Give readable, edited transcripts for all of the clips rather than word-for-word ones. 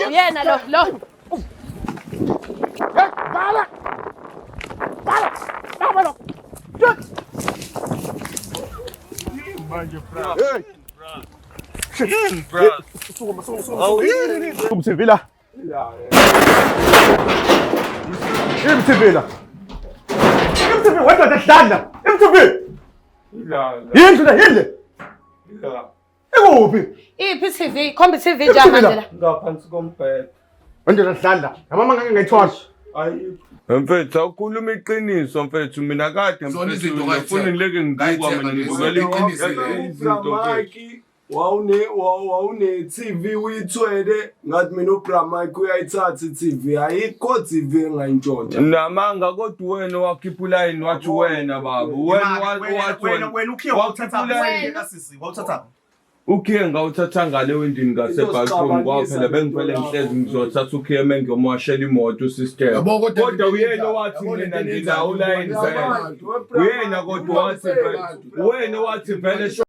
Uyena lo lo. Bala! Bala! Bala lo! Manje bra. Hey! Bra. Sukuma, sukuma, sukuma. UMTV la. MTV la. MTV wendoda edlala. MTV. Yindlu la, yindlu. Ikuphi? Iphi TV? Khomba i-TV nje manje la. Ngaphansi kombhede. Wendoda edlala. Namama ngeke ngayithola. Ayikho. Mfethu awukhuluma iqiniso mfethu mina kade Zona mfethu izinto ngifuna ngileke ngibukwa ngayithenga mina lezi. ngibukela Iqiniso le. izinto mfethu. Wawune TV uyithwele ngathi mina uBra Mike uyayithatha i-TV, ayikho TV engayintshontsha. Namanga kodwa wena wakhipha ulayini wathi wena baba wena wathi wena wena ukhiye wawuthatha wakhipha ulayini. wena sisi wawuthatha. Ukhiye ngawuthatha ngale wendini ngasebalcony ngoba phela bengivele ngihlezi ngizothatha ukhiye mengiyomwashela imoto usister. Yabo, kodwa Kodwa uyena into owathi yabo, mina lento nginawo ulayini yenzayo. vele. Uyena kodwa wathi vele wena wathi vele.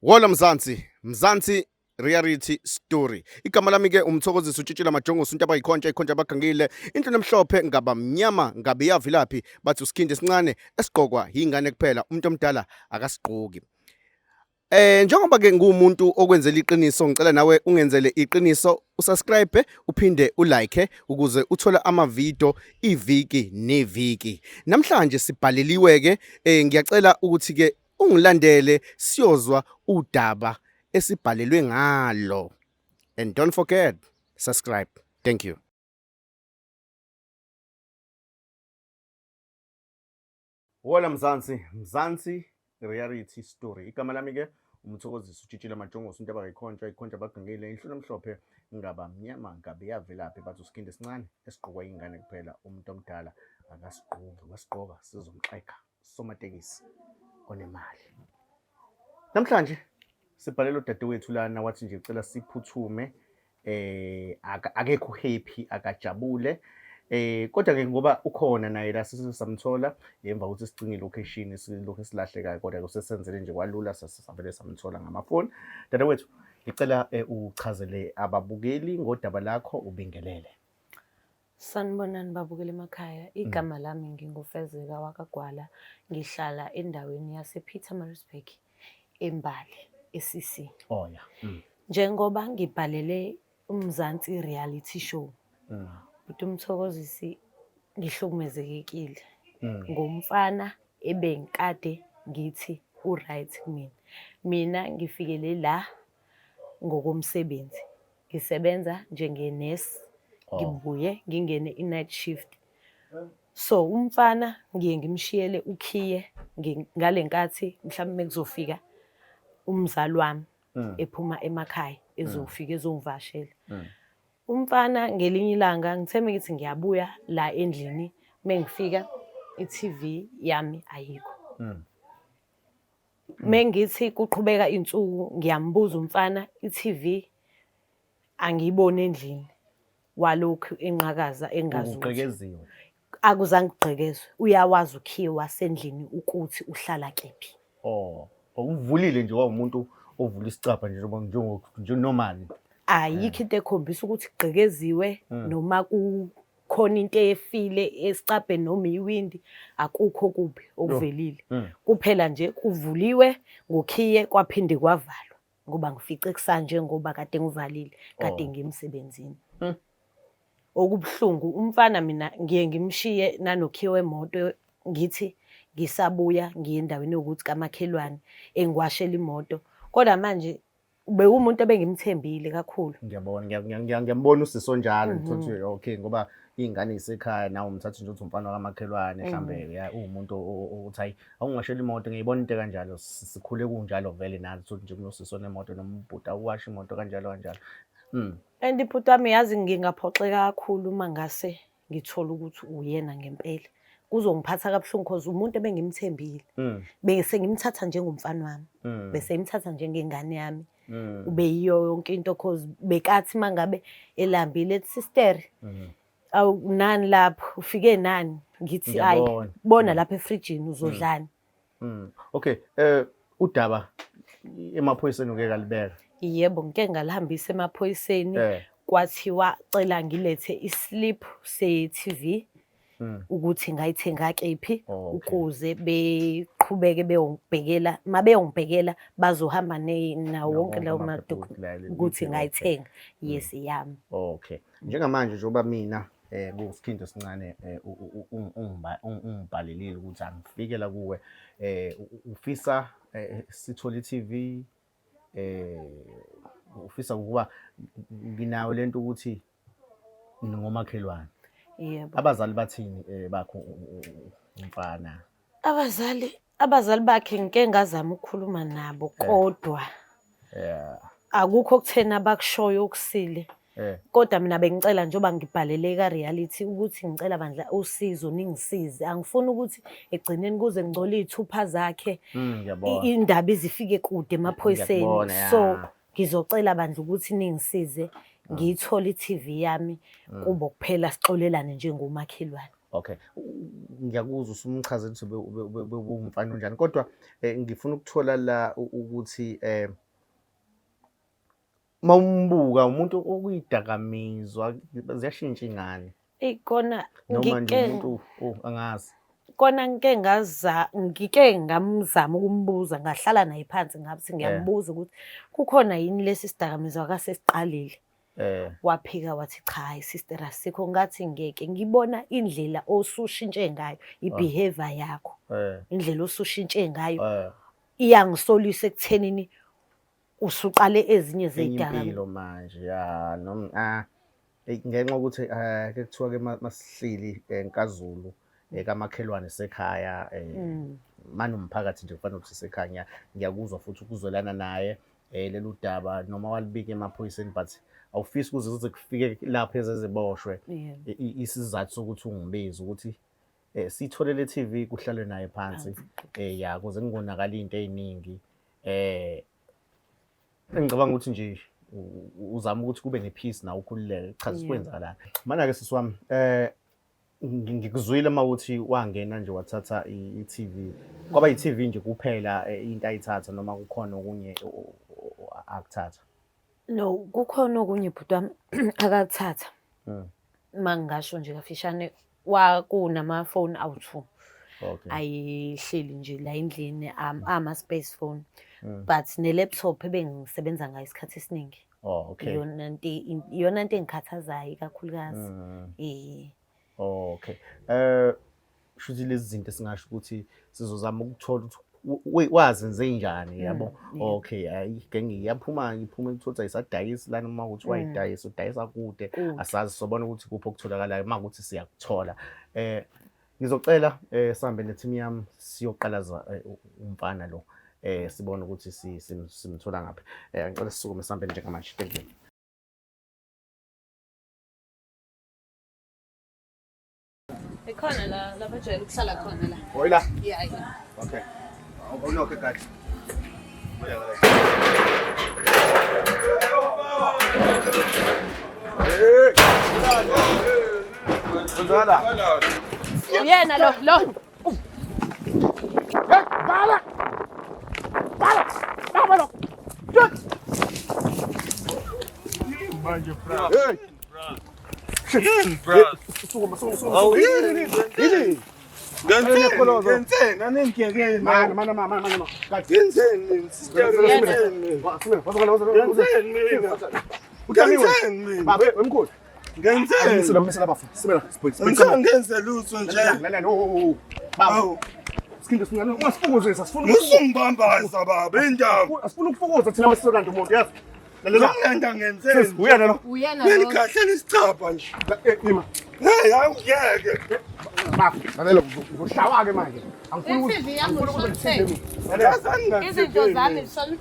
Wola Mzansi, Mzansi Reality Story. Igama lami ke umthokozisi utshitshila majongosi untaba yikhontsha ikhontsha abagangile. Into emhlophe ngaba mnyama ngabe yavilaphi bathi usikhindi esincane esigqokwa yingane kuphela umuntu omdala akasigqoki. Njengoba ke ngumuntu okwenzela iqiniso ngicela nawe ungenzele iqiniso usubscribe uphinde ulike ukuze uthole ama video iviki neviki. Namhlanje sibhaleliwe ke ngiyacela ukuthi ke ungilandele siyozwa udaba esibhalelwe ngalo. And don't forget subscribe. Thank you. Wola Mzansi, Mzansi Reality Story. Igama lami ke umthokozisi utshitshile majongosi into abayikhontsha ikhontsha abagangile inhlolo emhlophe ngaba mnyama ngabe yavelaphi bathi usikhindi esincane esigqokwa ingane kuphela umuntu omdala akasigqoki wasigqoka sizomxeka somatekisi onemali. Namhlanje sibhalela udadewethu lana wathi nje ucela siphuthume akekho happy akajabule kodwa ke ngoba ukhona naye la sisamthola emva kokuthi sicinge location silokhu esilahlekayo kodwa ke sesenzele nje kwalula sasavele samthola ngamafoni. Dadewethu ngicela uchazele ababukeli ngodaba lakho ubingelele. Sanibonani babukeli emakhaya. Igama lami nginguFezeka wakaGwala. Ngihlala endaweni yase-Pietermaritzburg eMbali eCC. Oh yeah. Njengoba ngibhalele uMzansi Reality Show. Bhuti uMthokozisi ngihlukumezekile ngomfana ebengikade ngithi u-right kumina. Mina ngifikele la ngokomsebenzi. Ngisebenza njengenesi, ngibuye ngingene i-night shift. So umfana ngiye ngimshiyele ukhiye ngale nkathi mhlawumbe kuzofika umzali wami ephuma emakhaya ezofika ezongivakashela. Umfana ngelinye ilanga ngithe ngithi ngiyabuya la endlini mengifika i-TV yami ayikho. Mengithi kuqhubeka insuku ngiyambuza umfana i-TV angiyiboni endlini walokhu enqakaza engazi ukuthi Ugqekeziwe. Akuzange kugqekezwe, uyawazi ukhiye wasendlini ukuthi uhlala kephi. Oh, uvulile nje wawumuntu ovula isicabha nje njengoba nje normal. Ayikho into ekhombisa ukuthi kugqekeziwe noma kukhona into efile esicabheni noma iwindi, akukho kubi okuvelile. Kuphela nje kuvuliwe ngokhiye kwaphinde kwavalwa ngoba ngifice kusanje ngoba kade ngivalile, kade ngiyemsebenzini. Okubuhlungu umfana mina ngiye ngimshiye nanokhiye wemoto ngithi ngisabuya ngiye endaweni yokuthi kamakhelwane engiwashela imoto. Kodwa manje bewumuntu ebengimthembile kakhulu. Ngiyabona, ngiyambona usisi onjalo, ngithola ukuthi okay ngoba iy'ngane yisekhaya nawe umthatha nje uthi umfana wakamakhelwane mhlambe ya uwumuntu othi hayi awungashela imoto ngiyibona into kanjalo sikhule kunjalo vele nathi uthi nje kunosisi onemoto noma ubhuti awuwashe imoto kanjalo kanjalo. And ibhuti wami yazi ngingaphoxeka kakhulu uma ngase ngithola ukuthi uyena ngempela. Kuzongiphatha kabuhlungu cause umuntu ebengimthembile. Bese ngimthatha njengomfana wami. Bese ngimthatha njengengane yami. Ubeyiyo yonke into cause bekathi mangabe elambile ethi sister awu nani lapho ufike nani ngithi ayi Ngiyabona. bona lapha efrijini uzodlani. Okay, udaba emaphoyiseni uke kalibeka. Yebo, ngike ngalihambisa emaphoyiseni. Kwathiwa cela ngilethe islip se-TV ukuthi ngayithenga kephi ukuze beqhubeke beyongibhekela, uma beyongibhekela bazohamba nawo wonke lawo madokhumenti ukuthi ngayithenga. Yes, yami. Okay. Njengamanje njengoba mina kusikhindo esincane ungibhalelile ukuthi angifike la kuwe, ufisa sithole i-TV, ufisa ukuba nginayo lento ukuthi ngomakhelwane. Yebo. Abazali bathini bakho umfana? Abazali bakhe ngike ngazama ukukhuluma nabo kodwa akukho okutheni abakushoyo okusile. Kodwa mina bengicela njengoba ngibhalele ka-reality ukuthi ngicela bandla usizo ningisize. Angifuni ukuthi ekugcineni kuze ngingcole iy'thupha zakhe, indaba izifike kude emaphoyiseni. So ngizocela bandla ukuthi ningisize ngiyithole i-TV yami kubo kuphela, sixolelane njengomakhelwane. Okay, ngiyakuzwa usumchazela ukuthi bewumfana onjani, kodwa ngifuna ukuthola la ukuthi mawumbuka umuntu okuyidakamizwa ziyashintsha ingane. Eyi kona noma nje umuntu angazi. Kona ngike ngaza ngike ngamzama ukumbuza, ngahlala naye phansi ngathi ngiyambuza ukuthi kukhona yini lesi sidakamizwa akasesiqalile. Waphika wathi cha hayi sister asikho. Ngathi ngeke, ngibona indlela osushintshe ngayo i-behavior yakho, indlela osushintshe ngayo iyangisolisa ekuthenini usuqale ezinye zezidakamizwa. Impilo manje ya noma ngenxa ukuthi ke kuthiwa ke masihleli eNkazulu kamakhelwane sekhaya manomphakathi nje kufanele ukuthi sekhaya. Ngiyakuzwa futhi ukuzwelana naye lelu daba noma walibika emaphoyiseni, but awufisi ukuze kuze kufike lapho ezeziboshwe. Isizathu sokuthi ungibize ukuthi sithole le TV kuhlalwe naye phansi ya kuze kungonakali into eziningi. Ngicabanga ukuthi nje uzama ukuthi kube nepeace nawe ukhululeke, chaza kwenzakalani. Mana ke sisi wami, ngikuzwile mawuthi wangena nje wathatha i-TV. Kwaba i-TV nje kuphela into ayithatha noma kukhona okunye akuthatha? No, kukhona okunye bhuti wami akakuthatha. Mangingasho nje kafishane, wakunamafoni awu-2. Ayihleli nje la endlini, ama-space phone. But ne-laptop ebengisebenza ngayo isikhathi esiningi. Iyona nto engikhathazayo ikakhulukazi. Okay. Shuthi lezi zinto esingasho ukuthi sizozama ukuthola ukuthi wazenze njani, yabo. Okay, hayi genge iyaphuma iphuma ithotha isadayisi lana, uma ukuthi wayidayisa udayisa kude, asazi sobona ukuthi kuphi okutholakalayo uma ukuthi siyakuthola. Ngizocela sihambe ne-team yami siyoqalaza umfana lo, sibone ukuthi simthola ngaphi. Ngicela sisukume sihambe njengamanje. Thank you. Ikhona la lapha ejwayele ukuhlala khona la. Oyila? Yeah, yeah. Okay. Awunokho ekhaya. Hey! Uyena lo lo. Hey, bala! Bala! Bala lo. Manje bra. Hey! Bra. Sukuma, sukuma, sukuma. Yini? Ngenzeni anengiyekeni? Mana, mana, mana, mana. Ngenzeni sister? Ngenzeni? Ngenzeni mina? Ngenzeni mina? Baba, wemkhulu. Ngenzeni? Misela, misela bafu. Simela. Ngisangenze lutho nje. Lalela, oh. Baba. Sikhinde singane ungasifukuzisa, sifuna Usungibambaza baba indaba. Asifuna ukufukuza thina masisolanda umuntu, yazi. Lalela. Ngilanda ngenzeni? Uyena lo. Uyena lo. Ngikhahlela isicabha nje. Ima. Hey, awungeke. Bafu, lalela ngizoshawa ke manje. Angifuni I-TV yami ushonise. Izinto Izinto zami sone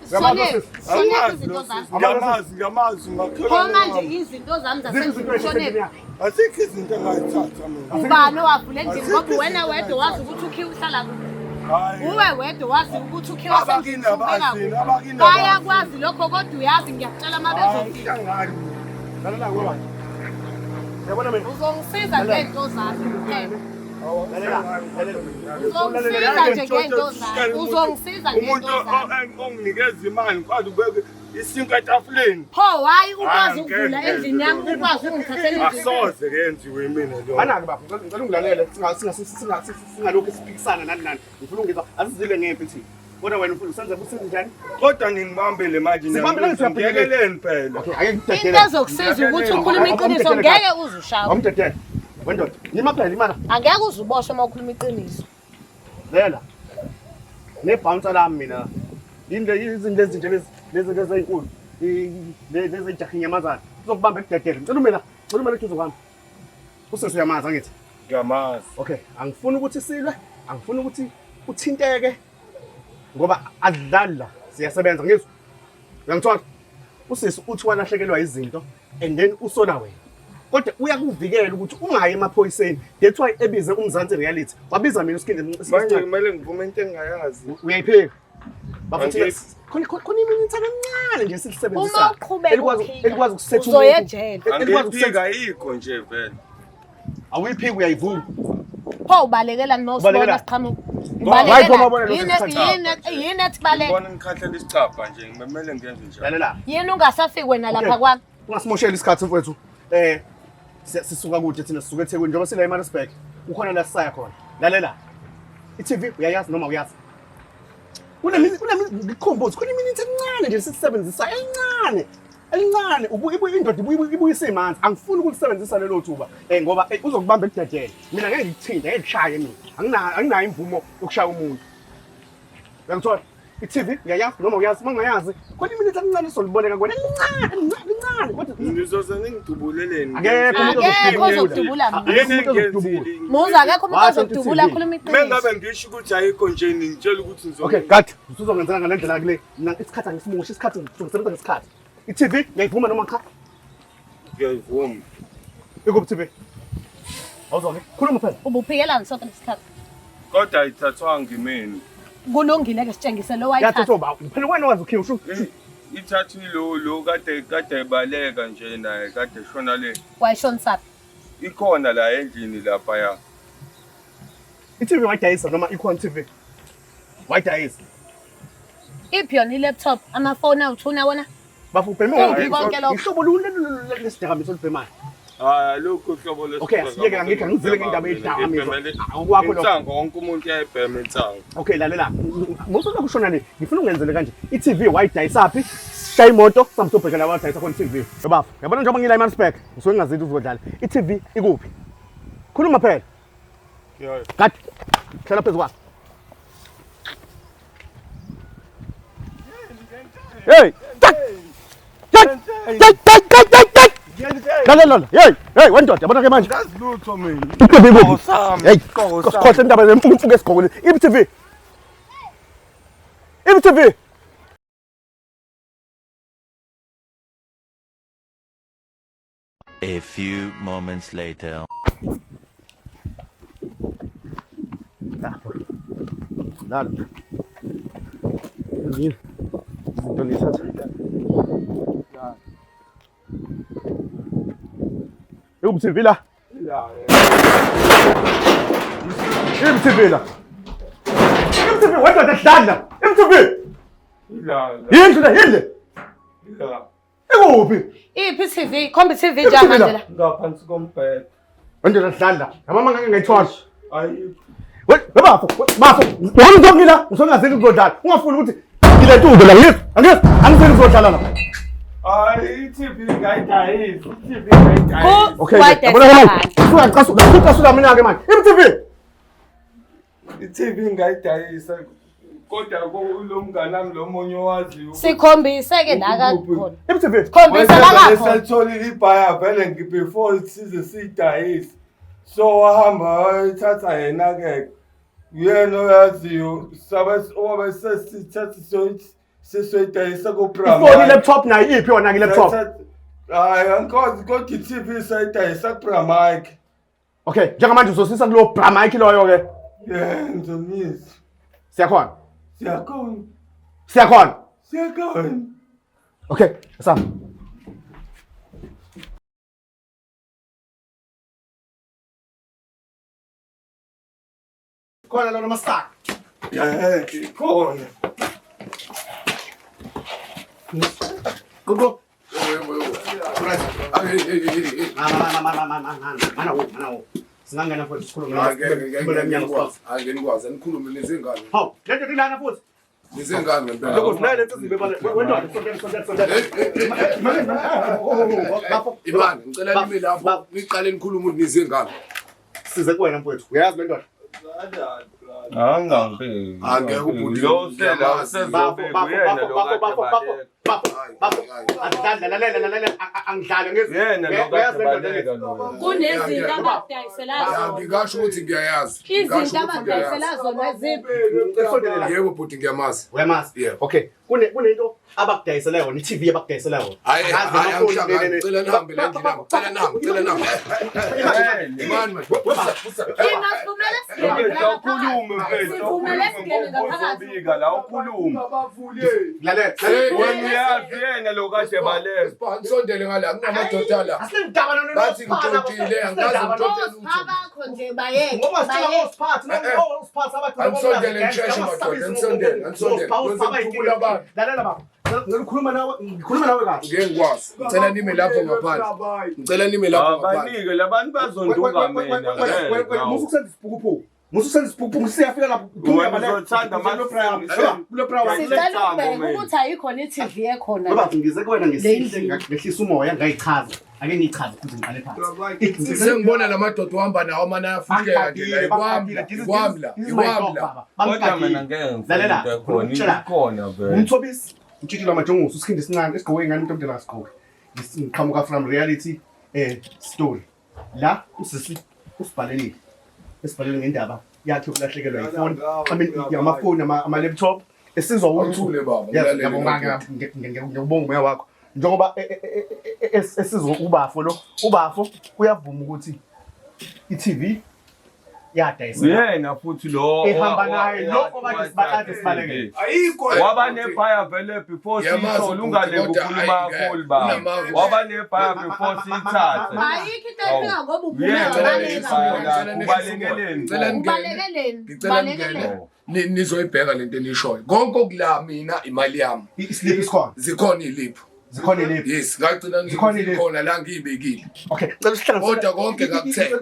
izinto zami. Ngiyamazi, ngiyamazi Pho manje izinto zami zasendlini ushonephi? Asikho izinto engayithatha mina. Ubani owavula endlini ngoba wena wedwa wazi ukuthi ukhiye uhlala kuphi. Uwe wedwa wazi ukuthi ukhiye Abakini wasendlini uhlubeka abazini, kuphi. abakini abazini. Bayakwazi lokho kodwa uyazi ngiyakutshela uma bezofika. Lalela ngoba. Yabona mina. Uzongisiza ngento zakho kuphela. Lalela. Lalela. Uzongisiza nje ngento zakho. Uzongisiza Umuntu ngento zakho. onginikeza imali ngikwazi ukubeka isinkwa etafuleni. Pho why ukwazi Hayi, ukuvula ngeke endlini yami ngenze. ukwazi ukungithathela izinto? Asoze kenziwe mina leyo. Anake bafo, ngicela ungilalele singalokhu siphikisana nani nani. Ngifuna ungizwa asizile ngempi thina. Kodwa wena ufuna usenze futhi njani? Kodwa ningibambele manje Sibambele ngisiyabhekele. ngiyekeleni phela. Okay, ake Into ngidedele. ezokusiza ukuthi ukhulume iqiniso ngeke uze ushawe. Awumdedele. Wendoda, yima phela imana. Angeke uze uboshwe uma ukhuluma iqiniso. Lela. Ne-bouncer lami mina. Yini izinto ezinje lezi lezi lezi ezinkulu. Lezi ezijaha inyamazana. Uzokubamba ekudedele. Ngicela umela, ngicela umela eduze kwami. Usisi uyamazi angithi? Ngiyamazi. Okay, angifuni ukuthi silwe, angifuni ukuthi uthinteke ngoba adlali la, siyasebenza ngizwa. Uyangithola? Usisi uthi walahlekelwa izinto and then usola wena. Kodwa uyakuvikela ukuthi ungayi emaphoyiseni. That's why ebize uMzansi Reality. Wabiza mina uSkhindi. Manje kumele ngivume into engingayazi. Uyayiphika. Bafethu Angiphi. khona khona iminitha kancane nje silisebenzisa. Uma uqhubeka Elikwazi uphika, elikwazi ukusetha uzoya umuntu. ejele. Elikwazi ukusetha. Angiyiphika ayikho nje vele. Awuyiphiki uyayivuma. Pho ubalekelani uma usibona Ubalekela? siqhamuka? Hayi, phuma ubone Ubalekela lokhu yini yini ethi baleka? Ngibona ngikhahlela isicabha nje ngimemele ngenze njalo. Lalela. Yini ungasafiki wena lapha Okay. kwami? Ungasimosheli isikhathi mfowethu. Sisuka kude thina sisuka eThekwini njengoba sila eMaritzburg. Kukhona la sisaya khona. Lalela. I-TV uyayazi noma uyazi? Kunemi kunemi ngikhumbuze khona iminitha encane nje sisebenzisa encane. Elincane ubuye indoda ibuye ibuyise imanzi. Angifuni ukulisebenzisa lelo thuba ngoba uzokubamba ekudedele. Mina ngeke ngikuthinte, ngeke ngishaye mina. Anginayo imvumo yokushaya umuntu. Uyangithola? I-TV uyayazi noma uyazi uma ungayazi khona iminitha encane sizoliboleka kuwena elincane elincane elincane kodwa Nizoze ningidubuleleni. Akekho umuntu Akekho ozokudubula mina. Akekho umuntu ozokudubula. Muza akekho umuntu Washo ozokudubula i-TV. akhuluma iqiniso. Mengabe ngisho ukuthi ayikho nje ningitshela ukuthi ngizo. Okay, kade usuzongenzela ngale ndlela kule. Mina isikhathi angisimoshi isikhathi ngisebenza ngesikhathi. I-TV ngiyayivuma noma cha? Ngiyayivuma. Ikuphi TV? Awuzwa-ke? Khuluma phela. Ubuphikelani sonke lesikhathi? Kodwa ayithathwanga imina. Kulungile ke sitshengise lo Yathathwa wayithatha. uba. Phela wena wazi ukhiye usho. Ithathwe lo kade ebaleka nje naye kade shona le. Wayishonisaphi? Ikhona la endlini lapha ya. I-TV wayidayisa noma ikhona TV? Wayidayisa. Iphi yona i-laptop, amafoni awuthuna wona? Bafu ubheme Kuphi konke lokho? Ihlobo lolu lesidakamizwa olubhemayo. Hayi lokhu uhlobo lesi. Okay, asiyeke angikho angizile ngendaba yezidakamizwa. Awukwakho lokho. Insango wonke umuntu uyayibhema insango. Okay, lalela. Musuka kushona le. Ngifuna ungenzele kanje. I-TV wayidayisaphi? Shaya imoto, samsobheka la wadayisa khona i-TV. Bafu, yabona njengoba ngila eMaritzburg, ngisuke ngingazile uzodlala. I-TV ikuphi? Khuluma phela. Kade. Hlala phezu kwakho. Hey! Tak! Tak! Tak tak tak tak tak! Lalela la. Hey, hey wendoda yabona ke manje. Ngazi lutho mina. I-TV ikuphi? Sami. Hey, khohle indaba lemfuku esigqoko le. I-TV. I-TV. A few moments later. Lala. Ezinye izinto nithatha. Ikuphi TV la? Ikuphi TV la? Ikuphi TV wendoda dlala. Ikuphi TV? La. Yindlu la yindlu. La. Ikuphi? Iphi i-TV? Khomba i-TV njengamanje la. Ngaphansi kombhede. Wendoda dlala. Yamama ngeke ngayithola. Ayikho. We bafo, bafo. Wami ngizongila, ngizongazeli ukuzodlala. Ungafuni ukuthi ngilethuke la ngizwa. Angizwa, angizeli ukuzodlala la. Hayi i-TV ngayidayisa. I-TV ngayidayisa. Okay, yabona manje. Usuyangicasula, usuyangicasula mina ke manje. I-TV. I-TV ngayidayisa. Kodwa lo mngane wami lo munye owaziyo. Sikhombise ke la kakhona. I-TV. Khombisa la kakhona. Selitholile ibhaya vele before size siyidayise. So wahamba wayithatha yena ke. Uyena oyaziyo sabe owabe sesithatha sisoyidayisa ku-Bra. Ifoni laptop nayo iphi yona ke laptop? Hayi angikwazi kodwa i-TV sayidayisa ku-Bra Mike. Okay, njengamanje uzosisa kulo Bra Mike loyo ke. Yeah, ngizomisa. Siyakhona. Siyakhona. Siyakhona. Siyakhona. Okay, Sam. Khona lona masaka. Eh, khona. Go go. Right. Hey. Mana wo, mana wo. Singangena futhi sikhulume. Angeke ngikwazi, anikhulume nezingane. Hawu, lento ilana futhi. Nezingane ngempela. Lokho nayi lento sibe bale. Wentwana, sondela sondela sondela. Bafo, Imani, ngicela nime lapho niqale nikhulume ukuthi nizingane. Size kuwena mfowethu. Uyazi le ndoda. Angangifiki. Angeke ubhuti. Lo sela Ngiyamazi. Bafo, usezobe bafo, uyena bafo, lo bafo, kade bafo, bafo, baleka. bafo, bafo. Angidlali, lalela, lalela, angidlali ngizwe. Yena lo Uyazi kade le ndoda baleka ngizwe. lo. Kunezinto abakudayisela Ya, zona. ngingasho ukuthi ngiyayazi. Ngingasho Izinto ukuthi ngiyayazi. abakudayisela zona ziphi? Sondela la. Yebo bhuti ngiyamazi. Uyamazi? Yeah. Okay. Kunento abakudayisela yona, i-TV abakudayisela yona. Hayi, Angazi hayi, amafoni, angihlangani. ne- ne- Ngicela nihambe la endlini yami. Ngicela nihambe, ngicela nihambe. Imani man. Busa, busa. Thina sivumele singene Mfethu awukhulume ngaphakathi. mfethu. Sivumele singene ngaphakathi. Uzobika la ukhulume. Lalela. Wena uyazi yena lo kade baleka. Sipha, nisondele ngala, kunamadoda la. Asinendaba no- Bathi ngitshontshile, angikaze ngitshontshe lutho. Osipha bakho nje bayeke. Ngoba sitshela Bayeke. osiphathe, Eh, eh. noma osiphathe abagcina Anisondele nisheshe madoda, anisondele, anisondele. Osipha Ngizokudubula abantu. Lalela baba. Ngicela ukukhuluma nawe, ngikhuluma nawe kahle. Ngeke ngikwazi. Ngicela nime lapho ngaphandle. Ngicela nime lapho ngaphandle. Abanike labantu bazonduka mina. ngeke, Musu kusenza isiphukuphuku. Musu kusenza isiphukuphuku siyafika lapho. Wena uzothanda Kulo Brian. Sicela ukubheka ukuthi ayikho ne-TV ekhona. Baba ngize kuwena ngesihle Lendlini. ngehlisa umoya ngayichaza. Ake ngiyichaze futhi ngiqale phansi. Sengibona la madoda uhamba nawo amane ayafuhleka nje la. Ikwamla, ikwamla, ikwamla. Kodwa mina ngeke ngifune Lalela, into ekhona, ngikutshela. ikhona vele. Umthobisi, utshitshi lwamajongosi, isikhindi esincane esigqoke ingane umuntu omdala asigqoke. Ngiqhamuka from reality story. La usisi usibhalelile. Esibhalele ngendaba yakhe yokulahlekelwa yifoni. I mean amafoni ama laptop esizwa ukuthi Awuthule baba, Yes, ngilalele ngiyabonga baba. ngiyabonga umoya wakho. Njengoba esizwa ubafo lo, ubafo uyavuma ukuthi i-TV yadayisela. Yena futhi lo Ehamba naye, lo okade sibakade sibalekele. Ayikho. Waba nebhaya vele before Ngiyamazi siyithole ubhuti, ungaleki kodwa ukhuluma ayi, kakhulu baba. unamanga. Waba nebhaya before siyithathe. Ayikho into efika ngoba uphume Yena wabaleka. nebhaya lakho, ubalekeleni. Ngicela ningene. Ubalekeleni. Ngicela ningene. Ubalekeleni. Nizoyibheka lento enishoyo. Konke okula mina imali yami. Islip isikhona. Zikhona iliphu. Zikhona iliphu. Yes, ngagcina Zikhona iliphu. ngikhona la ngiyibekile. Okay, ngicela usihlangane. Kodwa konke ngakuthenga.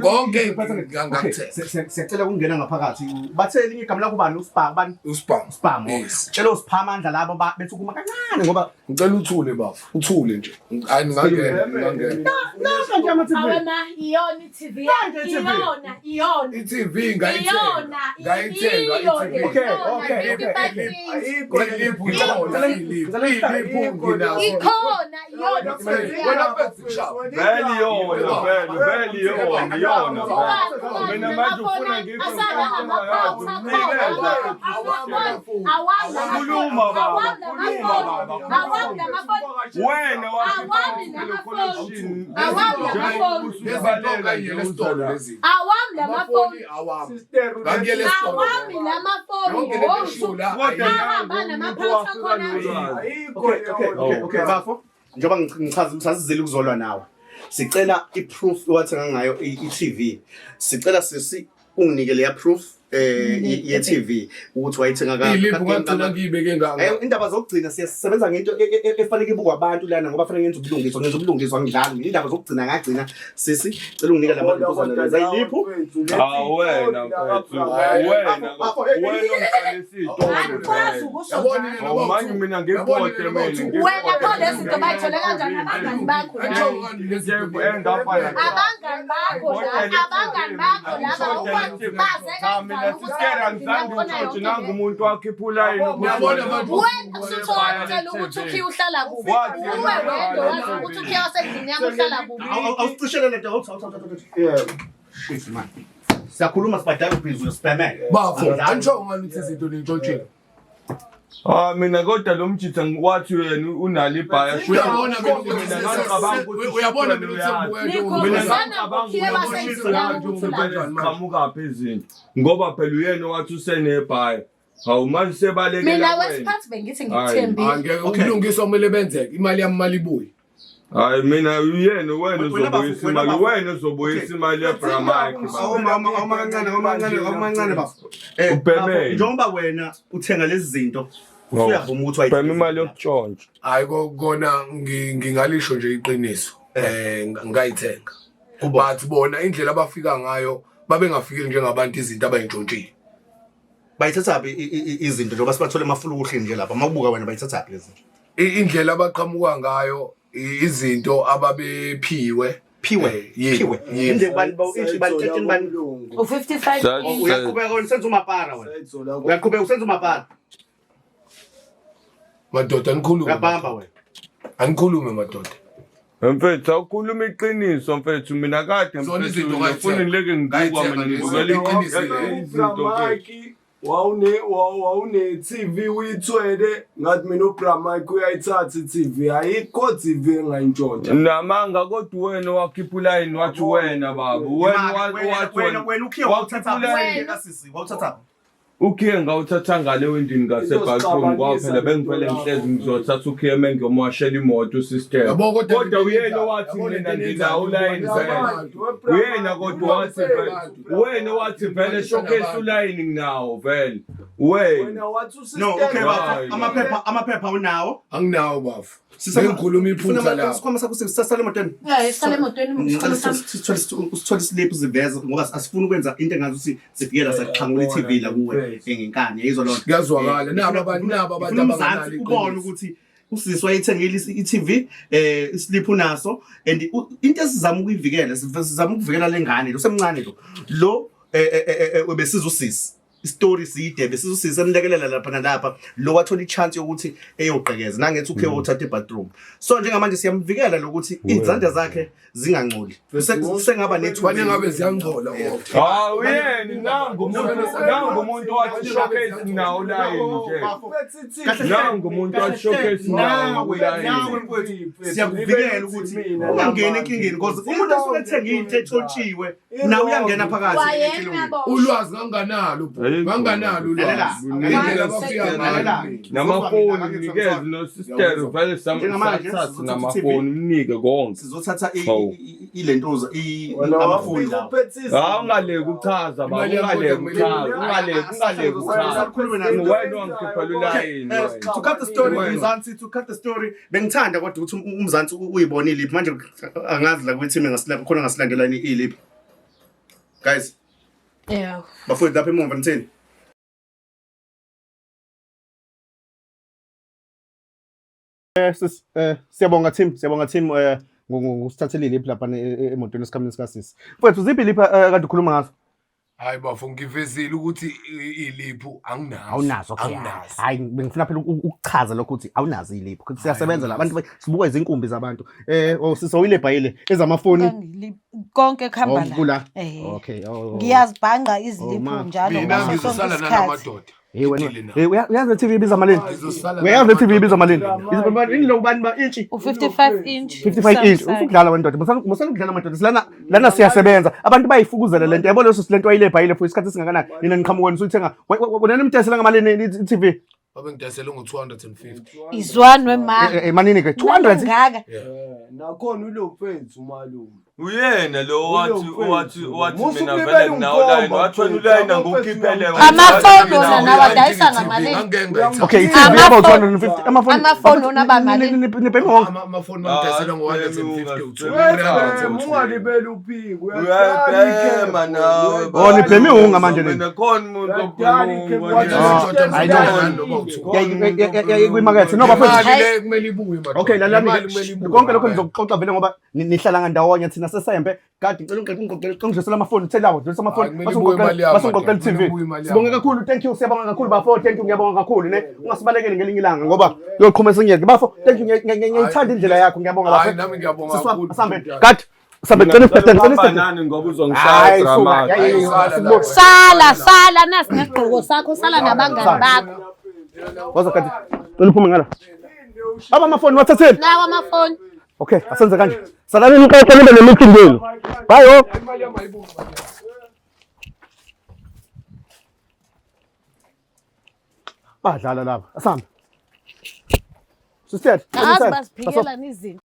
Konke ngakuthenga. Siyacela ukungena ngaphakathi. Bathe elinye igama lakho ubani? Usibha bani? Usibhamu. Usibhamu. Yes. Tshela usipha amandla labo bethi kuma kancane ngoba Ngicela uthule bafo. Uthule nje. Hayi ngingangena, ngingangena. nasa nje ama TV. Awe ma, iyona i-TV. Manje i-TV. Iyona, iyona. I-TV ngayithenga. Iyona, Ngayithenga iyona. i-TV. Okay, okay, okay. Ayikho iliphu ikhona iliphu. Iliphu nginaso. Ikhona, iyona i-TV. Wena mfethu shaba. Vele iyona vele, vele iyona, iyona vele. Mina manje ufuna ngikho Khuluma baba, khuluma baba. Wena Awami wakhipha namafoni. Awami namafoni. Lezinto ngayiyele esitolo lezi. Awami lamafoni. Amafoni awami. Ngangiyele esitolo. Awami lamafoni. Yonke lento eshiwo la. Kodwa Ahamba namaphatha khona. Okay, okay, bafo. Njengoba ngichaza sasizile ukuzolwa nawe. Sicela i-proof owathenga ngayo i-TV. Sicela sisi unginike leya proof ye-TV ukuthi wayithenga ka Iliphu ngagcina ngiyibeke nganga. Indaba zokugcina siyasebenza ngento efanele ibukwe abantu lana ngoba fanele ngenze ubulungiswa, ngenze ubulungiswa ngidlali. Mina indaba zokugcina ngagcina sisi cela unginike la mantuzana leza iliphu. Ah wena mfethu, wena wena ongqalisa iy'tolo Angikwazi vele. ukusho Yabona njalo. nina Awu manje mina ngipote mina. Wena pho lezi zinto bayithole kanjani abangani bakho la? Abangani bakho la, abangani bakho laba awukwazi baze Cha mina kanjani ukuthi siskera angizange khona ngitshotshe yonke nangu le. umuntu wakhiphula yini Uyabona manje Wena kushuthi wakutshela ukuthi ukhiye uhlala kuphi. Wathi Uwe wedwa wazi ukuthi ukhiye wasendlini yami uhlala kuphi. Awusicishele lento awuthi. Shit man. Siyakhuluma sibhadala ubhizi sibhemele. Bafo, angisho ngani ukuthi izinto nintshontshile. Ah mina kodwa lo mjitha wathi wena unalo ibhaya Uyabona mina ukuthi mina ngicabanga ukuthi uyabona mina ukuthi sengibuya nje. mina Nikhombisana ngicabanga ngokhiye ukuthi basendlini yami ukuthi ulaphi. ziqhamukaphi izinto ngoba phela uyena owathi usenebhaya. Hawu manje sebalekela Mina kuwena. wesikhathi bengithi Hayi, ngikuthembile. Angeke ubulungiswa kumele benzeke imali yami mali ibuye. Hayi mina uyena wena Wena uzobuyisa bafo, wena imali bafo. wena uzobuyisa imali yeBramike baba. Awuma kancane, awuma kancane, awuma kancane bafo. Ubhemeni. Bafo, njengoba wena uthenga lezi zinto, usuyavuma ukuthi Bhema wayithenga. imali yokutshontsha. Hayi kona ngingalisho nje iqiniso. Ngayithenga. But bona indlela abafika ngayo babengafikeli njengabantu izinto abayintshontshile. Bayithathaphi izinto njengoba sibathole emafulukuhleni nje lapha. Mawubuka wena bayithathaphi lezi zinto? Indlela abaqhamuka ngayo izinto ababephiwe. Phiwe, Yebo, phiwe. yebo. Indlela bani ba inchi bani tshintshini bani. U-55 Sa- Uyaqhubeka wena usenza umapara wena. Uyaqhubeka usenza umapara. Madoda anikhulume. Uyabamba wena. Anikhulume madoda. Mfethu awukhuluma iqiniso mfethu mina kade Zona mfethu izinto ngifuna ngayithenga. ngileke ngibuka Ngayithenga mina lezi ngibukela iqiniso. izinto mfethu. Wawune TV uyithwele ngathi mina uBramike uyayithatha i-TV ayikho TV engayintshontsha. Namanga kodwa wena wakhipha ulayini wathi wena baba wena wathi Wena wena ukhiye wakhipha wawuthathaphi? ulayini. Kasisi wawuthathaphi? Ukhiye ngawuthatha ngale windini ngasebathroom kwaphela bengivele ngihlezi ngizothatha ukhiye mengiyomwashela imoto usister. Yabo, kodwa Kodwa lento uyena yenzayo, wathi yabo, mina lento nginawo yenzayo, ulayini vele. Uyena kodwa wathi vele wena wathi vele showcase ulayini nginawo vele. Wena Wena wathi No, okay bafo. Hayi. Amaphepha unawo. Anginawo bafo. Bengikhuluma iphutha lapho. Isikhwama sakho sisasale emotweni. Yeah, sisale emotweni. Ngicela usithole isiliphu siveze ngoba asifuni ukwenza into engathi ukuthi sifikela saxhangula i-TV la kuwe ngenkani yayizwa lona. Kuyazwakala. Nabo abantu nabo abantu Ngifuna abanganalo uMzansi ubone iqiniso. ukuthi usisi wayethengile i-TV islip unaso and into esizama ukuyivikela sizama ukuvikela lengane lo semncane lo besiza usisi istory side besiza usisi emlekelela lapha nalapha lo wathola i-chance yokuthi eyogqekeza nangethi ukhe wothatha i-bathroom so njengamanje siyamvikela lokuthi izandla zakhe zingangcoli sengaba nethuba Fanele ngabe ziyangcola kodwa. Hawu uyena nangu umuntu wathi showcase nginawo ulayini nje. Nangu umuntu wathi showcase nginawo Nawe nawe ulayini. mfowethu siyakuvikela ukuthi ungangeni enkingeni because umuntu osuke ethenga into etshontshiwe nawe uyangena phakathi Kwayena bo. Ulwazi nganginalo bro. Nganginalo Lalela, ulwazi. Indlela abafika Lalela. ngayo. Namafoni mnikeze no-sister vele Njengamanje, samthathe sizothatha namafoni mnike konke. Sizothatha Hawu. ilentuza amafoni lawo. Hawu ungaleki ukuchaza baba Imali yakho ungaleki kumele ukuchaza ungaleki ungaleki ukuchaza. Wena wangikhiphela ulayini wena. To cut the story Wena. Mzansi, to cut the story bengithanda kodwa ukuthi uMzansi uyibonile iphi manje angazi la kwi-team khona ngasilandelani iliphi guys Yeah. bafowethu lapha emuva nithini. Sis siyabonga team, siyabonga team ngokusithathela iliphi lapha emotweni esikhameni sikasisi. Mfowethu ziphi iliphi kade ukhuluma ngazo? Hayi bafo ngivezile ukuthi iliphu anginazo. Awunazo, okay. Anginazo. Hayi bengifuna phela ukuchaza lokho ukuthi awunazo iliphu. Ukuthi siyasebenza la abantu sibuka izinkumbi zabantu. Oh sisi awuyilebhayile ezamafoni. Konke kuhamba la. Kula. Eh. Okay. Oh. Ngiyazibhanqa Oh, ma. iziliphu njalo Mina ngaso sonke ngizosala isikhathi. nalamadoda. Hey wena. Ngidile nawo. Hey uyazi le TV ibiza malini? Ngizosala Uyazi le TV ibiza malini? Nalamadoda. Ini lo bani ba inchi? U-55 inch. 55 inch. Samsung. Usukudlala wena ndoda. Musana ukudlala madoda. Lana lana siyasebenza. Abantu bayifukuzela lento. Yabo leso silento ayilebhayile for isikhathi esingakanani. Nina niqhamuka wena usuyithenga. Wena nimdayisela ngamalini i-TV? Babe ngidayisele ngo-250. Izwanwe ma. Manini ke? 200. Ngaka. Nakhona ulofethu malume. Uyena lo wathi wathi Musu mina kulibele vele nginawo ulayini ungikhomba, wathi wena mfethu, ulayini yabo, mfethu, angukhiphele wena. Amafoni wona Nginawo nawo adayisa ulayini, ngamalini? ngangeke ngayithatha. Okay, i-TV Amafoni- about 250. Amafoni. Amafoni wona abamalini? Nibheme wonke. Amafoni bangidayisela ngo-150 Wena ungalibeli uphiko Uyabhema nawe. Oh, nibheme iwunga manje nina. Mina khona umuntu I know. Kwimakethe no bafethu. Imali le kumele ibuye madoda. Okay, lalani Imali kumele ibuye. konke lokho nizokuxoxa vele ngoba nihlala ngandawonye thina sesembe kade ngicela ungidlulisele amafoni uthelawo dlulisa amafoni Hayi, kumele ibuye imali yami, basongiqoqela madoda. i-TV. Kumele ibuye imali yami. Sibonge kakhulu, thank you, siyabonga kakhulu bafo, thank you, ngiyabonga kakhulu ne. Ungasibalekeli ngelinye ilanga ngoba uyoqhuma esinyeke. Bafo, thank you, ngiyayithanda indlela yakho, ngiyabonga bafo. Hayi, nami ngiyabonga Siswa, kakhulu. asambe. Kade sambe cela isitete, cela isitete. Nani ngoba uzongishaya Hayi, suka. drama. Yayi, Sala la. Sala sala nasi nesigqoko sakho sala nabangani bakho. Waza kade. Cela uphume ngala. Aba amafoni wathatheni. Nawa amafoni. Okay, asenze kanje. Salani niqoqe nibe ne-meeting yenu. Bye oh. Imali yami ayibuye madoda. Badlala laba. Asambe. Sister, Azi basiphikelani izinto.